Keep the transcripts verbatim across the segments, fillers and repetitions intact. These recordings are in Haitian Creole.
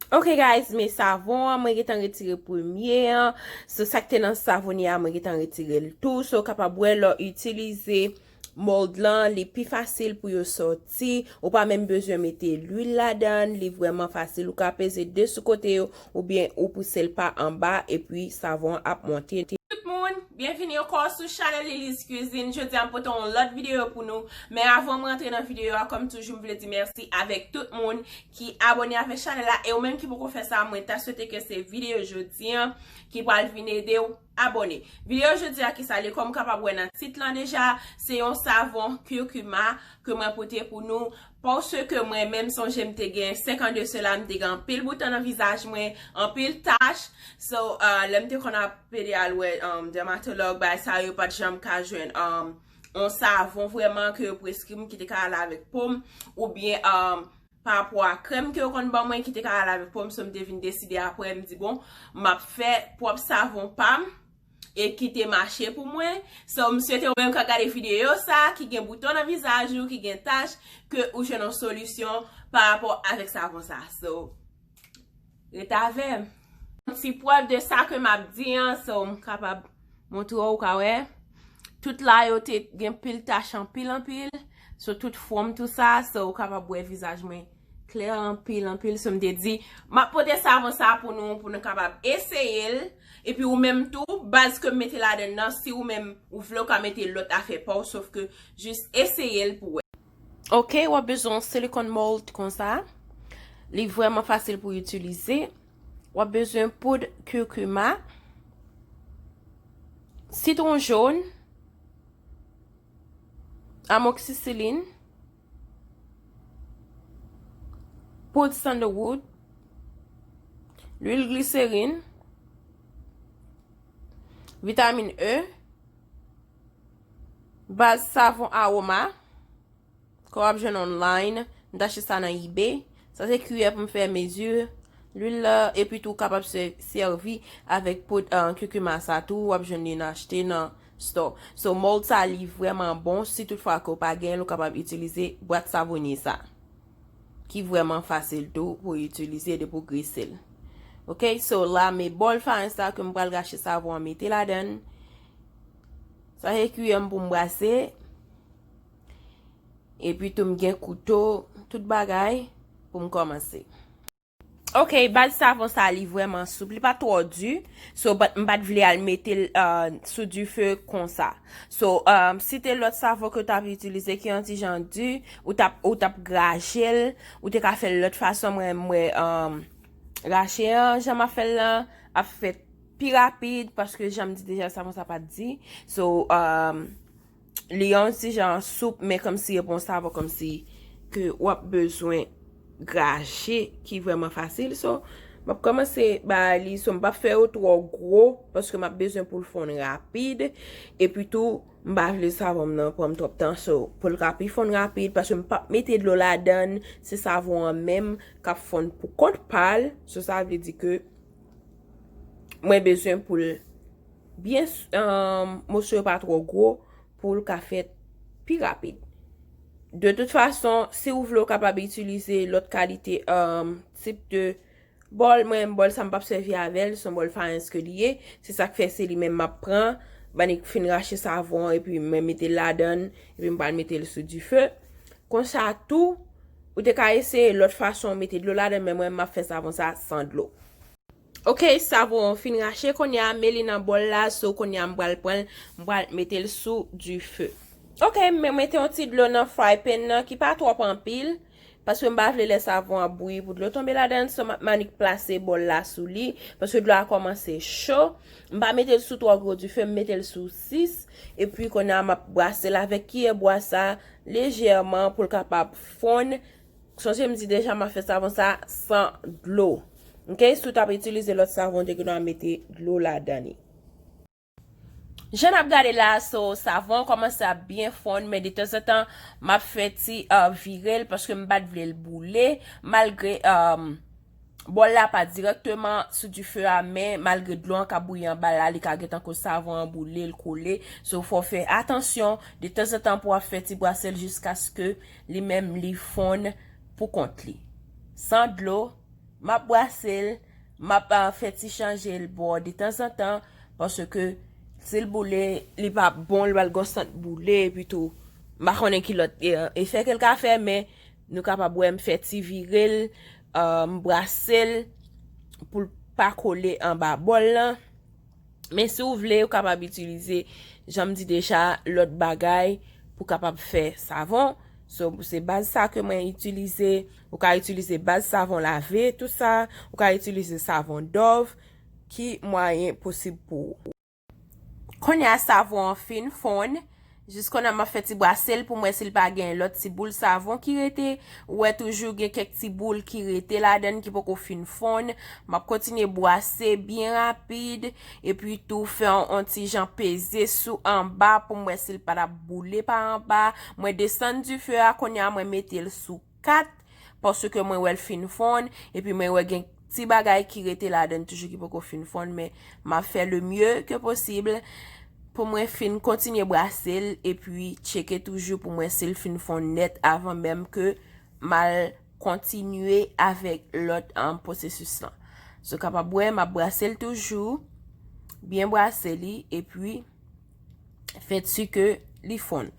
Ok guys, men savon an mwen gentan retire premye an. So sa k te nan savonye a mwen gentan retire l tou. So w kapab wè lè w itilize mold lan, li pi fasil pou yo sòti. Ou pa menm bezwen mete lwil ladan l, li vrèman fasil. Ou ka peze de sou kote yo oubyen ou pouse l pa anba epi savon an ap monte. Tout moun, byenvini ankò sou chanèl Lily's Cuisine. Jodi a m pote yon lòt videyo pou nou. Men avan m rantre nan videyo a, kòm toujou m vle di mèsi avèk tout moun ki abòne avèk chanèl la, e ou menm ki poko fè sa, mwen ta swete ke se videyo jodi an ki pral vin ede w abòne. Videyo jodi a kisa li, kòm w kapab wè nan tit lan deja, se yon savon curcuma ke mwen pote pou nou, paske mwen menm sonje m te gen senk an de sela, m te gen anpil bouton nan vizaj mwen, anpil tach. So, uh, lè m te konn ap pede al wè um, dèmatològ, bagay sa yo pa t janm ka jwenn um, yon savon vrèman ke yo preskri m ki te ka ale avèk po m, oubyen um, pa rapò a krèm ke yo konn ban mwen ki te ka ale avèk po m, so m te vin deside apre, m di bon, m ap fè pwòp savon pa m e ki te mache pou mwen. So, m swete ou menm k ap gade videyo sa, ki gen bouton nan vizaj ou, ki gen tach, ke ou jwenn yon solisyon pa rapò avèk savon sa. So, rete avè m. Yon ti prèv de sa ke m ap di an, so m kapab montre w, ou ka wè. Tout la yo te gen pil tach anpil anpil. So tout fwon m tou sa, so ou kapab wè vizaj mwen klè anpil anpil. So m te di, m ap pote savon sa pou nou, pou nou kapab eseye l. Epi ou menm tou, baz ke m mete ladan nan, si ou menm ou vle ou ka mete lòt afè pa w, sof ke jis eseye l pou wè. Ok, w ap bezwen yon silicone mold konsa. Li vrèman fasil pou itilize. W ap bezwen poud curcuma, sitwon jòn, amoxicilline, poud sandalwood, lwil gliserin, vitamin E, baz savon aroma, ke w ap jwenn online, m t achte sa nan eBay. Sa se kiyè pou m fè mezi lwil la, epi tou w kapab sè-, sèvi avèk poud, uh, curcuma sa tou, w ap jwenn li nan achte nan store. So, mold sa li vrèman bon, si tout fwa ke w pa gen l, ou kapab itilize bwat savonye sa. Ki vrèman fasil tou pou itilize depi w grese l. Ok, so la, men bòl farin sa ke m pral rache savon an mete ladan l. Sa se kiyè m pou m brase. Epi tou m gen kouto, tout bagay pou m kòmanse. Ok, baz savon sa li vrèman soup, li pa twò di. So, but m pa t vle al mete l, uh, sou dife konsa. So, um, si te lòt savon ke w t ap itilize ki yon ti jan di, ou t ap, ou t ap graje l, ou te ka fè l lòt fason, mwen, mwen, um, rache an, jan m ap fè l lan, ap fèt pi rapid, paske jan m di deja, savon sa pa t di. So, um, li yon ti jan soup, men kòmsi e pa yon savon kòmsi ke w ap bezwen graje ki vrèman fasil. So, m ap kòmanse bay li, so m p ap fè yo twò gwo, paske m ap bezwen pou l fonn rapid. Epi tou, m pa vle savon m nan pran m twòp tan, so, pou l ka pi fonn rapid, paske m p ap mete dlo ladan l, se savon an menm k ap fonn pou kont pa l. So, sa vle di ke mwen bezwen pou l byen, um, moso yo pa twò gwo, pou l ka fèt pi rapid. De tout fason, si w vle, w kapab itilize lòt kalite, um, tip de bòl. Mwen, bòl sa m p ap sèvi avè l, se yon bòl farin ke li ye. Se sa k fè se li menm m ap pran. M annik fin rache savon an, epi mwen mete l ladan l, epi m pral mete l sou dife. Konsa tou, ou te ka eseye lòt fason, mete dlo ladan l, men mwen, m ap fè savon sa san dlo. Ok, savon an fin rache, kounye a, men li nan bòl la, so kounye a, m pral pran l, m pral mete l sou dife. Ok, m mete yon ti dlo nan fry pan nan, ki pa twòp anpil, paske m pa vle lè savon an bouyi pou dlo tonbe ladan l, so m ap, m annik plase bòl la sou li, paske dlo a kòmanse cho. M pa mete l sou twò gwo dife, m mete l sou sis, epi kounye a, m ap brase l avèk kiyè bwa sa, lejèman, pou l kapab fonn. Sonje m di deja m ap fè savon sa san dlo. Ok, si w t ap itilize lòt savon, w te gen dwa mete dlo ladan li. Jan n ap gade la, so, savon an kòmanse ap byen fonn, men detanzantan, m ap fè ti, uh, vire l paske m pa t vle l boule, malgre, um, bòl la pa dirèkteman sou dife a, men malgre dlo an ka bouyi anba la, li ka gentan koz savon an boule, l kole. So, fò w fè atansyon detanzantan pou w ap fè ti brase l jiskaske li menm li fonn pou kont li. San dlo, M ap brase l, m ap, ah, fè ti chanje l bò detanzantan, paske si l boule, li pa bon, l pral gon sant boule, epi tou, m pa konnen ki lòt, eh, efè ke l ka fè, men nou kapab wè m fè ti vire l, ah, m brase l pou l pa kole anba bòl lan. Men si w vle, ou kapab itilize, jan m di deja, lòt bagay pou kapab fè savon. So, se baz sa ke mwen itilize. Ou ka itilize baz savon lave, tout sa. Ou ka itilize savon Dove, ki mwayen posib pou ou. Kounye a, savon an fin fonn. Jis kounye a, m ap fè ti brase l pou m wè si l pa gen lòt ti boul savon ki rete. Ou wè toujou gen kèk ti boul ki rete ladan l ki poko fin fonn. M ap kontinye brase byen rapid. Epi tou fè yon, yon ti jan peze sou anba pou m wè si l pa t ap boule pa anba. Mwen desann dife a, kounye a mwen mete l sou kat, paske mwen wè l fin fonn, epi mwen wè gen ti bagay ki rete ladan toujou ki poko fin fonn, men m ap fè le mieux que possible pou mwen fin kontinye brase l, epi tcheke toujou pou mwen si l fin fonn nèt avan menm ke m al kontinye avèk lòt, um, pwosesis lan. So, kapab wè, m ap brase l toujou, byen brase li, epi fè si ke li fonn.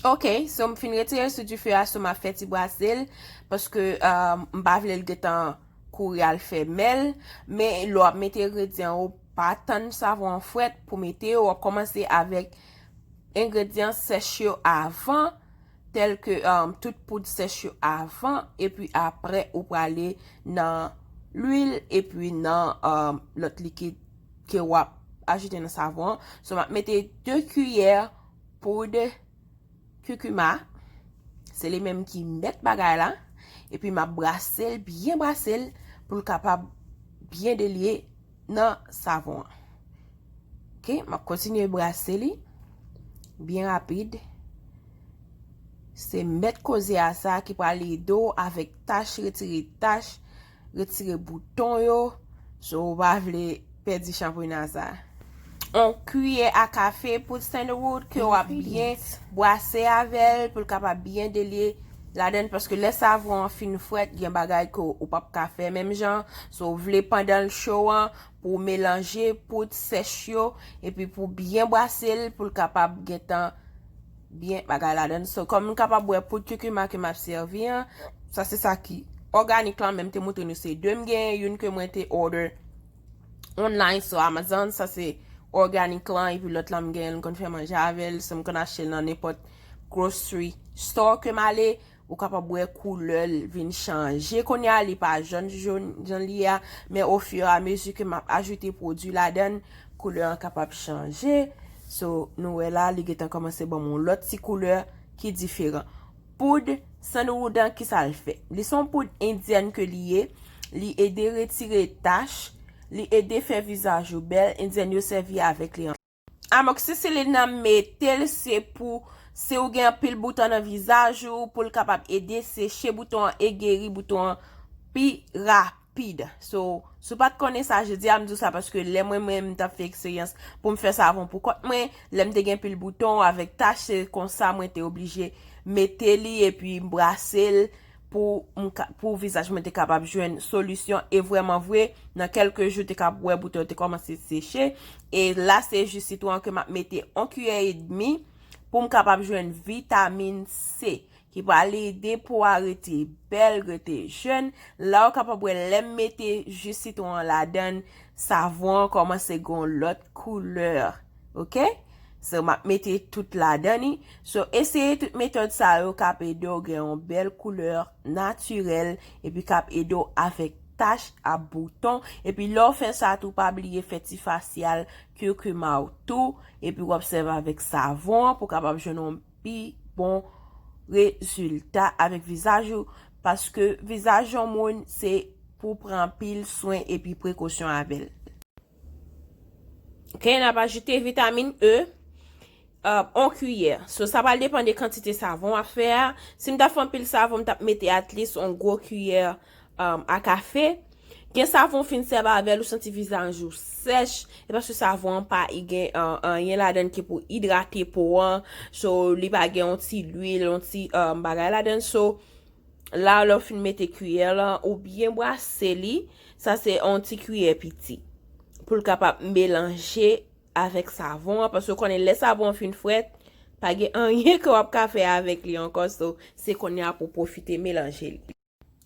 Ok, so m fin retire l sou dife a, so m ap fè ti brase l, paske, um, m pa vle l gentan kouri al fè mèl, men lè w ap mete engredyan yo, pa tann savon an frèt pou mete yo, w ap kòmanse avèk engredyan sèch yo avan, tèlke, um, tout poud sèch yo avan, epi apre ou prale nan lwil, epi nan, um, lòt likid ke w ap ajoute nan savon an. So, m ap mete de kiyè poud kikima, se li menm ki mèt bagay la, epi m ap brase l, byen brase l, pou l kapab byen delye nan savon an. Ok, m ap kontinye brase li byen rapid. Se mèt koze a sa ki pral ede w avèk tach, retire tach, retire bouton yo. So, ou pa vle pèdi chanpwena sa. On kiyè a kafe poud sandalwood ke w ap byen brase avè l pou l kapab byen delye ladan l, paske lè savon an fin frèt, gen bagay ke w p ap ka fè menm jan. So, w vle pandan l cho an, pou w melanje poud sèch yo, epi pou w byen brase l, pou l kapab gentan byen bagay ladan l. So, kòm nou kapab wè poud kikima ke m ap sèvi an, sa se sa ki òganik lan, men m te montre nou se de m genyen, youn ke mwen te order online sou Amazon, sa se òganik lan, epi lòt lan m genyen, m konn fè manje avè l, so m konn achte l nan nenpòt grocery store ke m ale. Ou kapab wè koulè l vin chanje. Kounye a, li pa jòn, jòn jan li ye a, men ofiramezi ke m ap ajoute pwodui ladan l, koulè an kapab chanje. So, nou wè la, li gentan kòmanse ban m yon lòt ti koulè ki diferan. Poud sandalwood an, kisa l fè? Li se yon poud endyèn ke li ye. Li ede retire tach. Li ede fè vizaj ou bèl. Endyèn yo sèvi avèk li an. Amoxicilline nan, mete l, se pou, si w gen anpil bouton nan vizaj ou, pou l kapab ede seche bouton an e geri bouton an pi rapid. So, si w pa t konnen sa, jodi a m di w sa paske lè mwen menm m t ap fè eksperyans pou m fè savon pou kont mwen, lè m te gen pil bouton avèk tach, se konsa mwen te oblije mete li epi m brase l pou m ka, pou vizaj mwen te kapab jwenn solisyon. E vrèman vre, nan kèlke jou, te kab wè bouton yo te kòmanse seche. E la, se ji sitwon an ke m ap mete yon kiyè edmi pou m kapab jwenn vitamin C, ki pral ede po a rete bèl, rete jèn. La, w kapab wè, lè m mete ji sitwon an ladan l, savon an kòmanse gen yon lòt koulè. Ok? So, m ap mete tout ladan li. So, eseye tout metòd sa yo k ap ede w gen yon bèl koulè natirèl, epi k ap ede w avèk tach ak bouton. Epi lè w fè sa tou, pa bliye fè ti fasyal kirkima w tou, epi w obsève avèk savon an pou w kapab jwenn yon pi bon rezilta avèk vizaj ou, paske vizaj yon moun se pou pran anpil swen epi prekosyon avè l. Ok, n ap ajoute vitamin E, euh, yon kiyè. So, sa pral depann de kantite savon w ap fè a. Si m ta fè anpil savon, m t ap mete at least yon gwo kiyè, um, a kafe. Gen savon w fin sèvi avè l, ou santi vizaj ou sèch, e paske savon an pa i gen uh, anyen ladan l ki pou idrate po an, so li pa gen yon ti lwil, yon ti um, bagay ladan l, so la lè w fin mete kiyè lan ou byen brase li, sa se yon ti kiyè piti pou l kapab melanje avèk savon an, paske w konnen lè savon an fin frèt, pa gen anyen ke w ap ka fè avèk li ankò, so se kounye a pou w pwofite melanje li.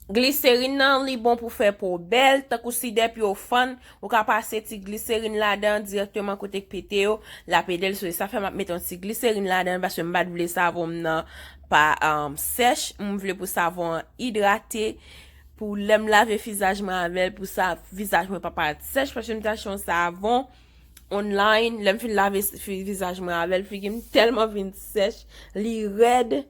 Gliserin nan li bon pou fè po bèl, tankou si dèpi w fann, ou ka pase ti gliserin ladan dirèkteman kote k pete yo, l ap ede l, so sa fè m ap mete yon ti gliserin ladan paske m pa t vle savon m nan pa um, sèch, m vle pou savon an idrate, pou lè m lave vizaj mwen avè l, pou sa vizaj mwen pa parèt sèch, paske m te achte yon savon online, lè m fin lave vizaj mwen avè l, figi m tèlman vin sèch, li rèd.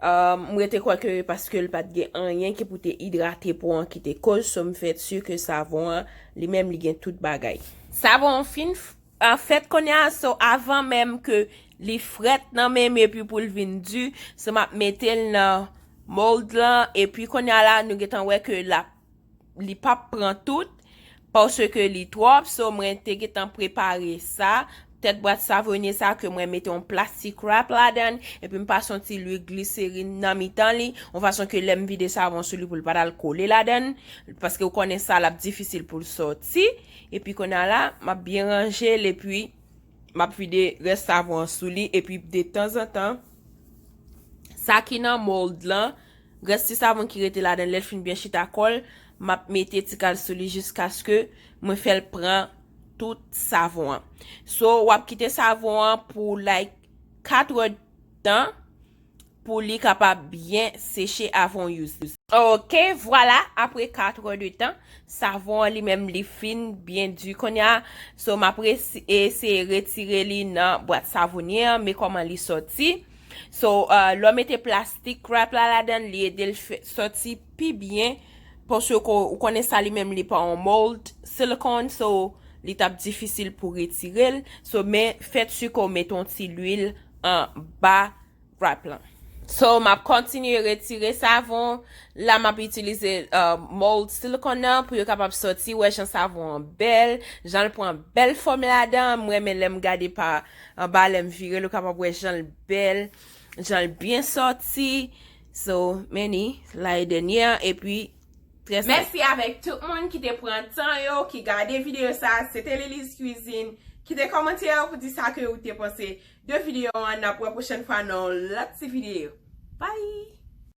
Mwen te kwè ke paske l pa t gen anyen ki pou te idrate po an ki te koz, so m fè si ke savon an li menm li gen tout bagay. Savon an fin fèt kounye a, so avan menm ke li frèt nan men m epi pou l vin di, so m ap mete l nan mold lan epi kounye a la nou gentan wè ke l ap li p ap pran tout, paske li twòp, so mwen te gentan prepare sa. Tèt bwat savonye sa ke mwen mete yon plastik wrap ladan l, epi m pase yon ti lwil gliserin nan mitan li, yon fason ke lè m vide savon sou li pou l pa t al kole ladan l, paske ou konnen sa l ap difisil pou l sòti. Epi kounye a la, m ap byen ranje l, epi m ap vide rès savon an sou li, epi detanzantan, sa ki nan mold lan, rès ti savon ki rete ladan l, lè l fin byen chita kò l, m ap mete ti kal sou li jiskaske mwen fè l pran tout savon an. So, w ap kite savon an pou like kat è tan pou li kapab byen seche avan w use. Ok, vwala, apre kat è de tan, savon an li menm li fin byen di kounye a. So, m ap eseye retire li nan bwat savonye an, men kòman li sòti. So, uh, lè w mete plastik wrap la ladan l, li ede l sòti pi byen. Paske ou konnen sa li menm li pa yon mold silicone, so li t ap difisil pou retire l. So, men fè si ke w mete yon ti lwil anba wrap lan. So, m ap kontinye retire savon. La, m ap itilize uh, mold silicone nan pou yo kapab sòti. Wè jan savon an bèl, jan l pran bèl fòm ladan. M renmen lè m gade pa anba, lè m vire l, ou kapab wè jan l bèl, jan l byen sòti. So, men ni, la e dènye an, epi trè senp. Mèsi avèk tout moun ki te pran tan yo, ki gade videyo sa. Se te Liliz Cuisine. Kite kòmantè yo pou di sa ke ou te panse de videyo an. N ap wè pwochèn fwa nan yon lòt ti videyo. Bye!